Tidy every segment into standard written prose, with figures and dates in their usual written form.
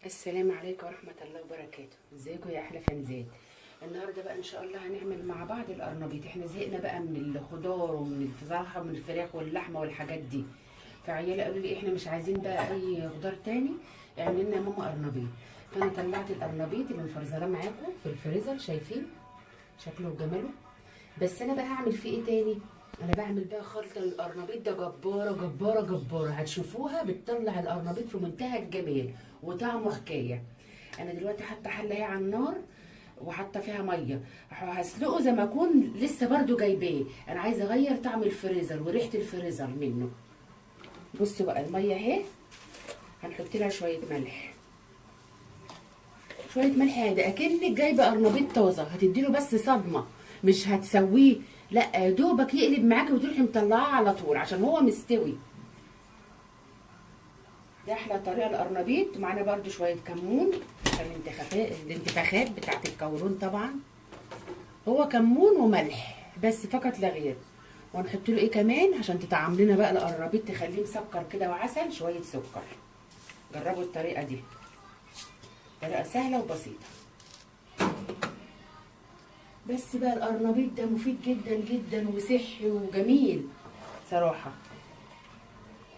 السلام عليكم ورحمة الله وبركاته. ازيكم يا احلى فانزات؟ النهارده بقى ان شاء الله هنعمل مع بعض القرنبيط. احنا زهقنا بقى من الخضار ومن الفراخ ومن الفراخ واللحمة والحاجات دي، فعيالي قالوا لي احنا مش عايزين بقى اي خضار تاني، اعمل لنا يا ماما قرنبيط. فانا طلعت القرنبيط اللي مفرزراه معاكم في الفريزر، شايفين شكله وجماله. بس انا بقى هعمل فيه ايه تاني؟ انا بعمل بقى خلطه للقرنبيط ده جبارة جبارة جبارة، هتشوفوها بتطلع القرنبيط في منتهى الجمال وطعمه حكاية. انا دلوقتي حاطه حله اهي على النار وحاطه فيها مية، هسلقه زي ما اكون لسه برده جايباه. انا عايزه اغير طعم الفريزر وريحه الفريزر منه. بصوا بقى المية اهي، هنحط لها شوية ملح، شوية ملح ده اكنك جايبه قرنبيط طازة، هتديله بس صدمة، مش هتسويه، لا دوبك يقلب معاكي وتروحي مطلعاه على طول عشان هو مستوي. ده احلى طريقه القرنبيط. معانا برده شوية كمون عشان الانتفاخات بتاعت الكورون، طبعا هو كمون وملح بس فقط لا غير. وهنحط له ايه كمان عشان تطعم لنا بقى القرنبيط، تخليه مسكر كده وعسل، شوية سكر. جربوا الطريقة دي، طريقه سهلة وبسيطة. بس بقى القرنبيط ده مفيد جدا جدا وصحي وجميل صراحة.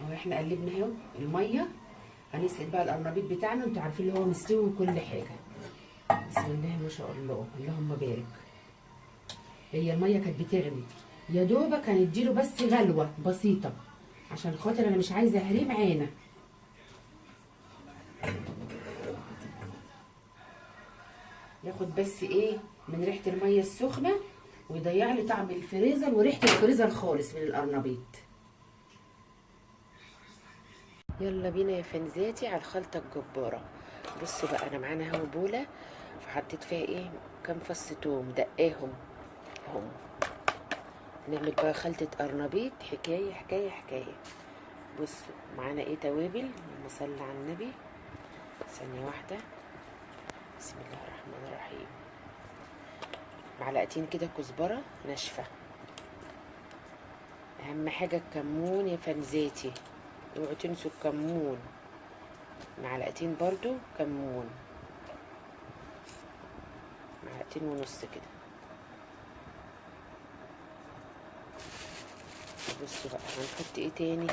اهو احنا قلبنا اهو المية، هنسقي بقى القرنبيط بتاعنا، انتوا عارفين اللي هو مستوي وكل حاجة. بسم الله ما شاء الله، اللهم بارك. هي المية كانت بتغلي يا دوبك، هنديله بس غلوه بسيطة عشان خاطر انا مش عايزه اهريه معانا. ياخد بس ايه من ريحه المية السخنة ويضيع لي طعم الفريزر وريحه الفريزر خالص من القرنبيط. يلا بينا يا فنزاتي على الخلطة الجبارة. بصوا بقى، انا معانا اهو بوله، فحطيت فيها ايه كام فص توم دقاهم هم. نعمل بقى خلطه قرنبيط حكاية حكاية حكاية. بصوا معانا ايه توابل، اللهم صل على النبي. ثانية واحدة، بسم الله الرحمن الرحيم. معلقتين كده كزبره ناشفة، اهم حاجة الكمون يا فنزاتي، اوعوا تنسوا الكمون. معلقتين برضو كمون، معلقتين ونص كده. بصوا بقى هنحط ايه تاني.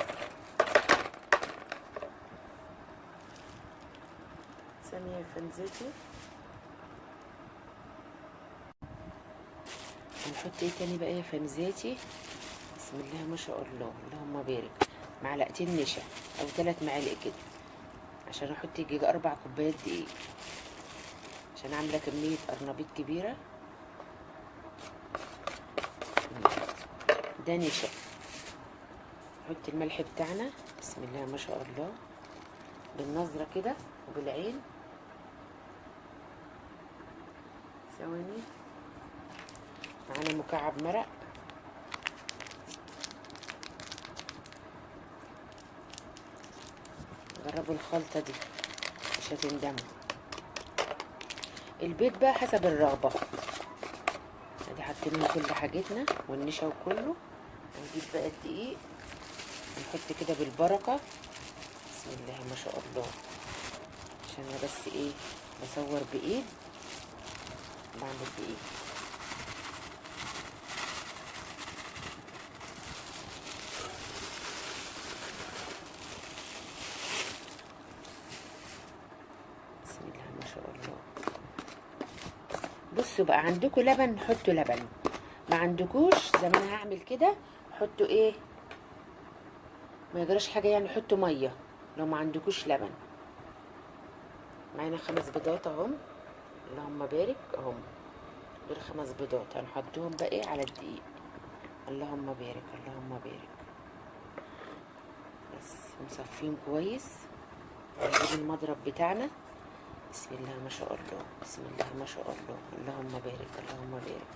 ثانية يا فنزاتي، هنحط ايه تاني بقى يا فنزاتي؟ بسم الله ما شاء الله، اللهم بارك. معلقتين نشا او 3 معالق كده، عشان احط يجي 4 كوبايات دقيق، عشان عامله كمية قرنبيط كبيرة. ده نشا. نحط الملح بتاعنا، بسم الله ما شاء الله، بالنظرة كده وبالعين. ثواني، معانا مكعب مرق، جربوا الخلطة دي مش هتندموا. البيض بقى حسب الرغبة، ادي حاطين كل حاجتنا والنشا وكله. هنجيب بقى الدقيق، نحط كده بالبركة، بسم الله ما شاء الله. عشان انا بس ايه بصور بايد، بعمل بايد. بسم الله ما شاء الله. بصوا بقى، عندكم لبن حطوا لبن، ما عندكوش زي ما انا هعمل كده حطوا ايه، ما يجراش حاجة يعني، حطوا مية لو ما عندكوش لبن. معانا 5 بيضات اهم، اللهم بارك، اهم دول 5 بيضات هنحطهم بقى ايه على الدقيق. اللهم بارك اللهم بارك. بس نصفيهم كويس. ونجيب المضرب بتاعنا، بسم الله ما شاء الله، بسم الله ما شاء الله، اللهم بارك اللهم بارك.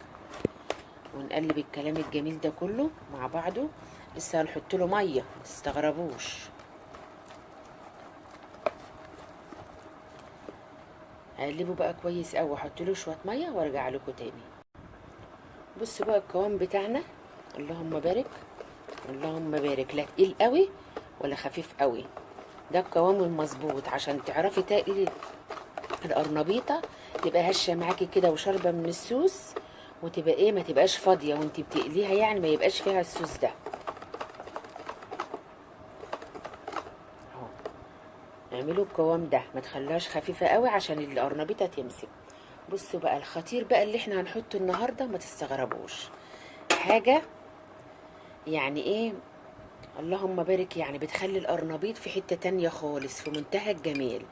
ونقلب الكلام الجميل ده كله مع بعضه. لسه هنحط له مية، ما تستغربوش. هقلبه بقى كويس قوي، احط له شوية مية وارجع لكم تاني. بصوا بقى القوام بتاعنا، اللهم بارك اللهم بارك، لا تقيل قوي ولا خفيف قوي، ده القوام المظبوط عشان تعرفي تقلي القرنبيطه تبقى هشه معاكي كده وشاربه من السوس، وتبقى ايه، ما تبقاش فاضية وانت بتقليها، يعني ما يبقاش فيها السوس ده. اهو اعملوا القوام ده، ما تخليهاش خفيفة قوي عشان القرنبيطه تمسك. بصوا بقى الخطير بقى اللي احنا هنحطه النهارده، ما تستغربوش حاجة يعني ايه، اللهم بارك، يعني بتخلي القرنبيط في حتة تانية خالص، في منتهى الجمال.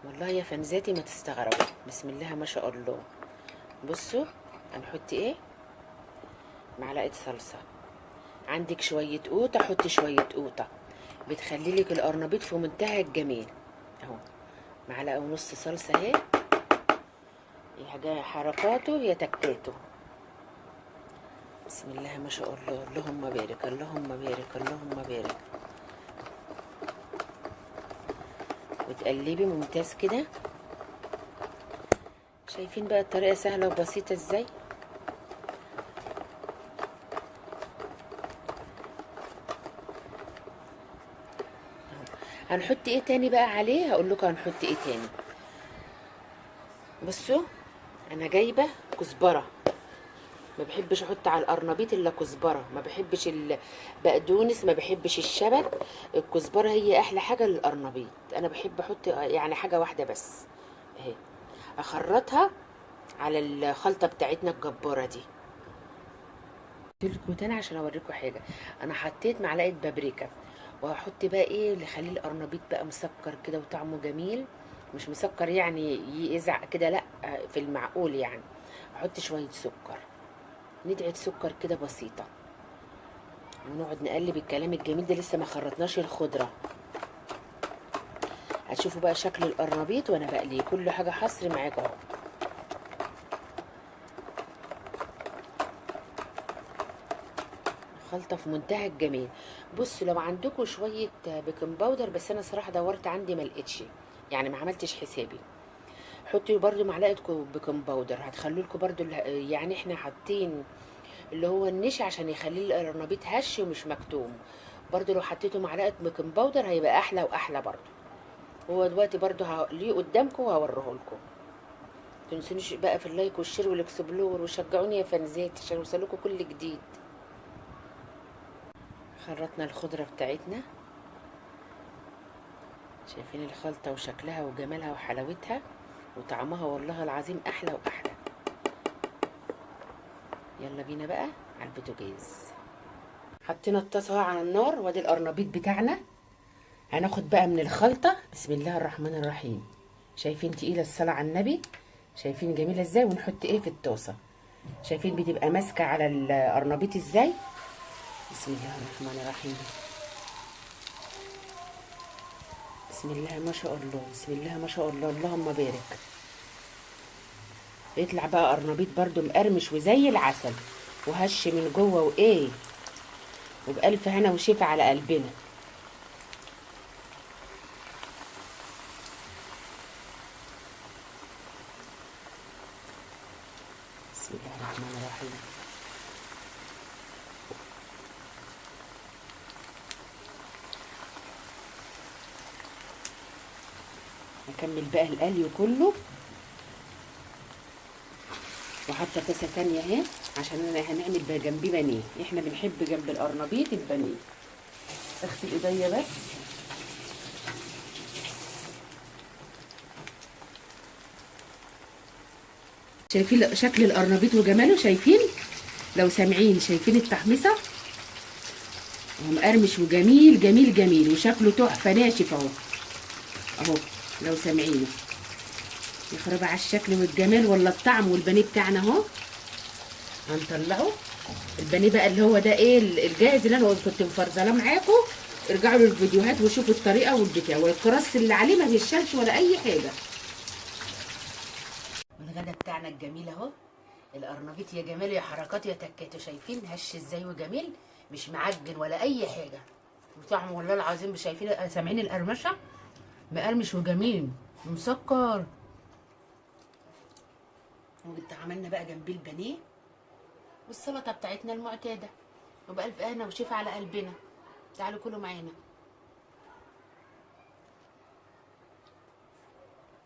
والله يا فنزاتي ما تستغربوا، بسم الله ما شاء الله. بصوا هنحط ايه، معلقه صلصه، عندك شوية قوطه حطي شوية قوطه، بتخلي لك القرنبيط في منتهى الجمال. اهو معلقه ونص صلصه اهي، يا حركاته يا تكاته. بسم الله ما شاء الله، اللهم بارك اللهم بارك اللهم بارك. وتقلبي ممتاز كده. شايفين بقى الطريقة سهلة وبسيطة ازاي؟ هنحط ايه تاني بقى عليه؟ هقول لكم هنحط ايه تاني. بصوا انا جايبه كزبره، ما بحبش احط على القرنبيط الا كزبره، ما بحبش البقدونس، ما بحبش الشبت، الكزبره هي احلى حاجة للقرنبيط. انا بحب احط يعني حاجة واحدة بس اهي، اخرطها على الخلطة بتاعتنا الجبارة دي. قلت تاني عشان اوريكم حاجة، انا حطيت معلقه بابريكا، وهحط بقى ايه اللي يخلي القرنبيط بقى مسكر كده وطعمه جميل، مش مسكر يعني يزعق كده، لا في المعقول يعني. احط شوية سكر، ندعه سكر كده بسيطة، ونقعد نقلب الكلام الجميل ده. لسه ما خرطناش الخضرة. هتشوفوا بقى شكل القرنبيط وانا بقليه، كل حاجة حصري معاكم اهو. خلطه في منتهى الجمال. بصوا لو عندكم شوية baking powder، بس انا صراحة دورت عندي ما لقيتش، يعني ما عملتش حسابي، حطي برده معلقه baking powder، هتخلوا لكم برده يعني احنا حاطين اللي هو النشا عشان يخلي القرنبيط هش ومش مكتوم. برده لو حطيتوا معلقه baking powder هيبقى احلى واحلى برده. هو دلوقتي برده هقليه قدامكم وهوريه لكم. متنسونيش بقى في ال like وال share وال explore، وشجعوني يا فانزاتي عشان يوصلكم كل جديد. خرطنا الخضرة بتاعتنا، شايفين الخلطة وشكلها وجمالها وحلاوتها وطعمها، والله العظيم احلى واحلى. يلا بينا بقى على البوتاجاز. حطينا الطاسه على النار، وادي القرنبيط بتاعنا. هناخد بقى من الخلطة، بسم الله الرحمن الرحيم. شايفين تقيلة الصلاة على النبي، شايفين جميلة ازاي. ونحط ايه في الطاسه، شايفين بتبقى ماسكه على القرنبيط ازاي. بسم الله الرحمن الرحيم، بسم الله ما شاء الله، بسم الله ما شاء الله، اللهم بارك. يطلع بقى قرنبيط برده مقرمش وزي العسل وهش من جوه وايه، وبألف هنا وشفا على قلبنا. بسم الله الرحمن الرحيم. هكمل بقى القلي كله، وحاطه طاسه تانية اهي عشان انا هنعمل بقى جنبيه بانيه. احنا بنحب جنب القرنبيط البانيه. اغسل ايديا بس. شايفين شكل القرنبيط وجماله؟ شايفين؟ لو سامعين شايفين التحميصه؟ هو مقرمش وجميل جميل جميل، وشكله تحفة ناشف اهو اهو. لو سامعينه يخرب على الشكل والجمال ولا الطعم. والبانيه بتاعنا اهو هنطلعه. البانيه بقى اللي هو ده ايه الجاهز اللي انا كنت مفرزلاه معاكم. ارجعوا للفيديوهات وشوفوا الطريقة والبتاع، والكراس اللي عليه ما بيشالش ولا اي حاجة. والغدا بتاعنا الجميل اهو، القرنبيط يا جمال يا حركات يا تكاتو. شايفين هش ازاي وجميل، مش معجن ولا اي حاجة، وطعمه والله العظيم شايفين سامعين القرمشه، مقرمش وجميل ومسكر. وعملنا بقى جنبيه البانيه والسلطة بتاعتنا المعتادة، وبألف هنا وشفا على قلبنا. تعالوا كلوا معانا.